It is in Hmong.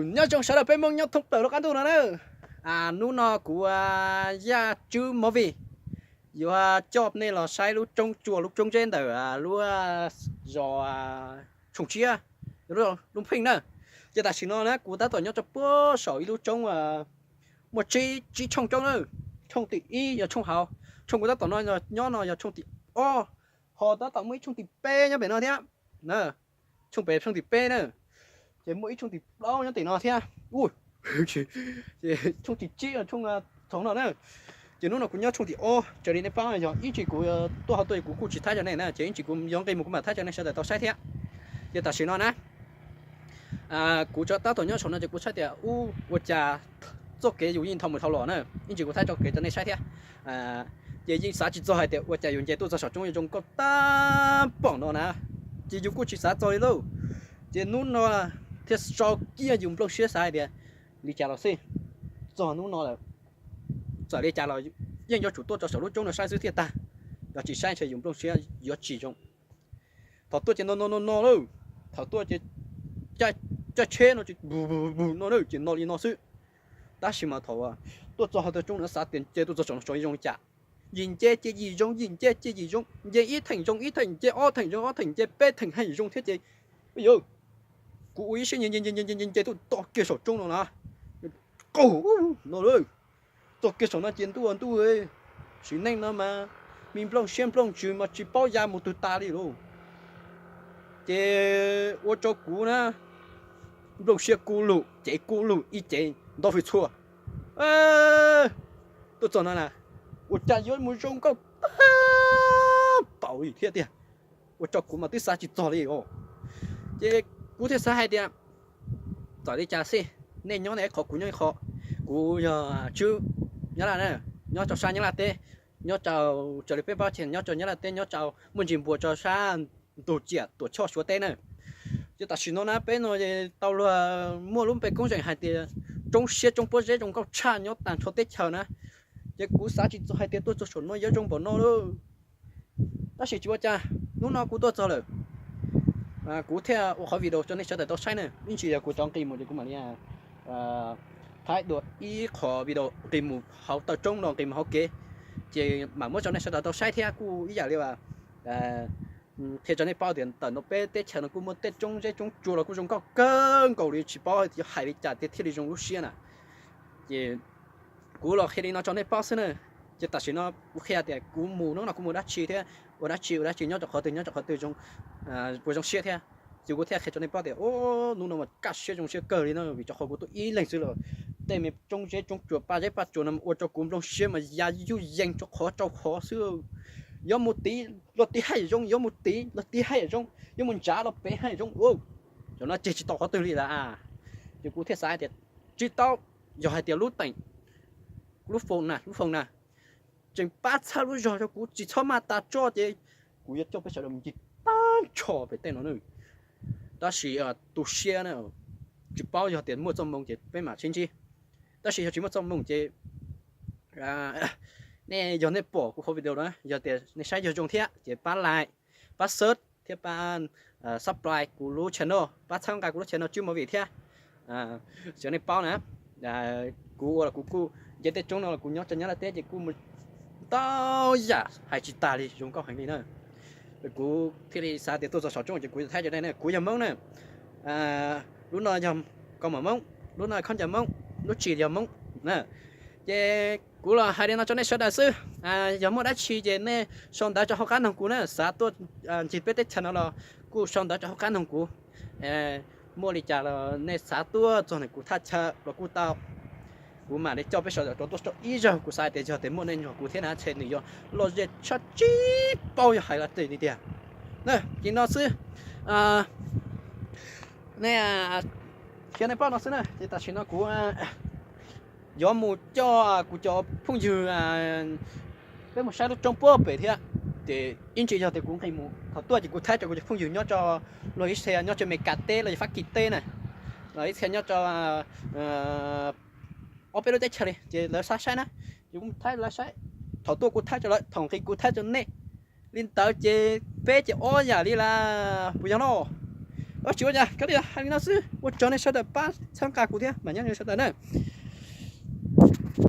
Nyob zoo sawv daws peb Hmoob nyob thoob plaws lub qab ntuj no na. Hnub no kuv Yaj Tswb Movie yuav coj nej los saib lub roob tsua lub roob zeb ntawm lub zos Tshooj Tsiab, lub Pheej na. Ces tam sim no na kuv tab tom nyob rau puag saum ib lub roob muaj tsib tsib tshooj roob na. Tshooj tim ib yog tshooj hauv, tshooj kuv tab tom nyob no yog tshooj tim ob, ho tab tom muaj ib tshooj tim peb nyob pem no thiab. Tshooj pem tshooj tim peb na, ces muaj ib tshooj tim plaub nyob tim no thiab. Tshooj tim tsib tshooj thaum no na. Ces hnub no kuv nyob tshooj tim ob, raws li nej paub yog ib ntsis kuv tuaj hauv tuaj kuv kuj tsis thaij rau nej na, ces ib ntsis kuv yuav nqi mus kuv mam thaij rau nej sawv daws tau saib thiab. Ces tam sim no na kuv tab tom nyob saum no ces kuv saib tias ub ua cas txoj kev yus yeej dhau mus dhau los na, ib ntsis kuv thaij txoj kev rau nej saib thiab. Ces yeej xav tsis txog hais tias ua cas yus nce tuaj txog saum roob zoo nkauj tag npaum no na, ces yus kuj tsis xav txog li lauj. Ces hnub no thiaj so kiag yus nplooj siab xav hais tias li cas los xij, txog hnub no lawm, txawm li cas los yeej yuav tsum tuaj rau saum lub roob no saib xwb thiaj tag, yog tsis saib ntshe yus nplooj siab yuav tsis zoo. Thaum tuaj ces no no no no lawm, thaum tuaj ces caij tsheb no ces no na ces no li no xwb. Tab sis mas thaum tuaj txog hauv roob no xav tias nce tuaj txog saum no zoo li cas, yim nce ces yim zoo, yim nce ces yim zoo, nce ib theem zoo ib theem, nce ob theem zoo ob theem, nce peb theem heev zoo thiab ces, yog kuv ua ib siab nce nce nce nce nce tuaj txog kiag saum roob no na, qaug no lawm. Txog kiag saum no ces ntuj ntuj, sim neej no mas me nplooj siab nplooj ntsws mas tsis paub ya mus twg tas li lauj. Ces ua rau kuv na nplooj siab kuj lug cev kuj lug ib cev ntau fwj txhua. Tuaj txog no na, ua cas yuav mus zoo nkauj tag npaum li thiab tiag, ua rau kuv mas twb xav tsis txog li os. Ces kuv thiaj xav hais tias txawm li cas xij, nej nyob nej ib qho kuv nyob ib qho. Kuv yog Tswb Nyab Laj na, nyob rau sab Nyab Laj teb, nyob rau, raws li peb paub ces nyob rau Nyab Laj teb nyob rau muaj ntsis npua rau sab ntug ciam tuam tshoj Suav teb na. Ces tam sim no na peb no tau luag muaj lub npe koob zeem hais tias roob siab roob pob zeb zoo nkauj tshaj nyob tag nrho teb chaws na. Ces kuv xav tsis txog hais tias tuaj txog saum no yuav zoo npaum no lauj. Tab sis tsis ua cas, hnub no kuv tuaj txog lawm, kuv thiaj ua qhov video rau nej sawv daws tau saib na. Ib ntsis yog kuv rov nqis mus ces kuv mam li thaij dua ib qho video nqis mus hauv taw roob no nqis mus hauv kev, ces mam muab rau nej sawv daws tau saib thiab. Kuj ib yam li qhia rau nej paub tias ntawm no peb teb chaws no kuj muaj tej roob zeb roob tsua los kuj zoo nkauj kawg nkaus li, tsis paub yuav hais li cas tias thiaj li zoo lub siab na. Ces kuv los qhia li no rau nej paub xwb na. Ces tam sim no kuv qhia tias kuv mus hnub no kuv mus dab tsi thiab ua dab tsi ua dab tsi nyob rau qhov twg nyob rau qhov twg zoo, puas zoo siab thiab. Ces kuv thiaj qhia rau nej paub tias hnub no mas kaj siab zoo siab kawg li no vim rau qhov kuv tuaj ib leeg xwb los tej me roob zeb roob tsua paj zeb paj tsua no ua rau kuv nplooj siab mas ya yuj yees rau qhov rau qhov xwb. Yuav mus tid los tiv haij zoo, yuav mus tid los tiv haij zoo, yuav mus ntsav los pem haij zoo. Cov no ceg tsis tau qhov twg li lawm. Ces kuv thiaj xav hais tias tsis tau, yog hais tias lub teem, lub foos na, lub foos na tseem pab txhawb lub zog rau kuv tsis txhob maj tas tso ces kuv yuav coj peb sawv daws mus ncig tag nrho pem tej no na. Tab sis tu siab na, tsis paub yog tias muaj txoj hmoo ces peb mam sib ntsib. Tab sis yog tsis muaj txoj hmoo ces nej, yog nej pom kuv qhov video na, yog tias nej saib yog zoo thiab ces pab like, pab subscribe thiab pab subscribe kuv lub channel, pab txhawb nqa kuv lub channel Tswb Movie thiab. Xyov nej paub na, kuv ua los kuv kuj nce tej roob no los kuv nyob rau Nyab Laj teb ces kuj mus ntau yam hais tsis tas li, zoo nkauj heev li na. Kuv thiaj li xav tias tuaj txog saum roob ces kuv yuav thaij rau nej na, kuv yog Hmoob na. Lub no yog kaus mom Hmoob, lub no khob ncaws Hmoob, lub tshis yog Hmoob na. Ces kuv los hais li no rau nej sawv daws xwb. Yog muaj dab tsi ces nej sau ntawv rau hauv qab ntoog kuv na, xav tuaj ncig peb teb chaws no los kuj sau ntawv rau hauv qab ntoog kuv. Muaj li cas los nej xav tuaj txog ntawm kuv thaj chaw los kuj tau. Kuv mam li coj peb sawv daws rov tuaj saib ib zaug, kuv xav tias yog tias muaj nej nrog kuv thiab na ntshe nws yuav lom zem tshaj tsis paub yuav hais li cas li tiag. Ces no xwb, nej, qhia nej paub no xwb na, ces tam sim no kuv yuav mus coj kuv cov phooj ywg, peb mus saib lub roob puag pem thiab. Ces ib ntsis yog tias kuv nqis mus thaum tuaj ces kuv thaij rau kuv cov phooj ywg nyob rau, luag ib txhia nyob rau Amelikas teb los yog Fab Kis teb na, los ib txhia nyob rau ob peb lub teb chaws li ces lawv saib saib na, ces kuv thaij lawv saib. Thaum tuaj kuv thaij rau lawv, thaum nqis kuv thaij rau nej. Li ntawd ces peb ces ob yam li las puas yog no? Pab tsis ua cas, kawg li hais li no xwb. Ua tsaug nej sawv daws pab txhawb nqa kuv thiab mas nyob zoo sawv daws na.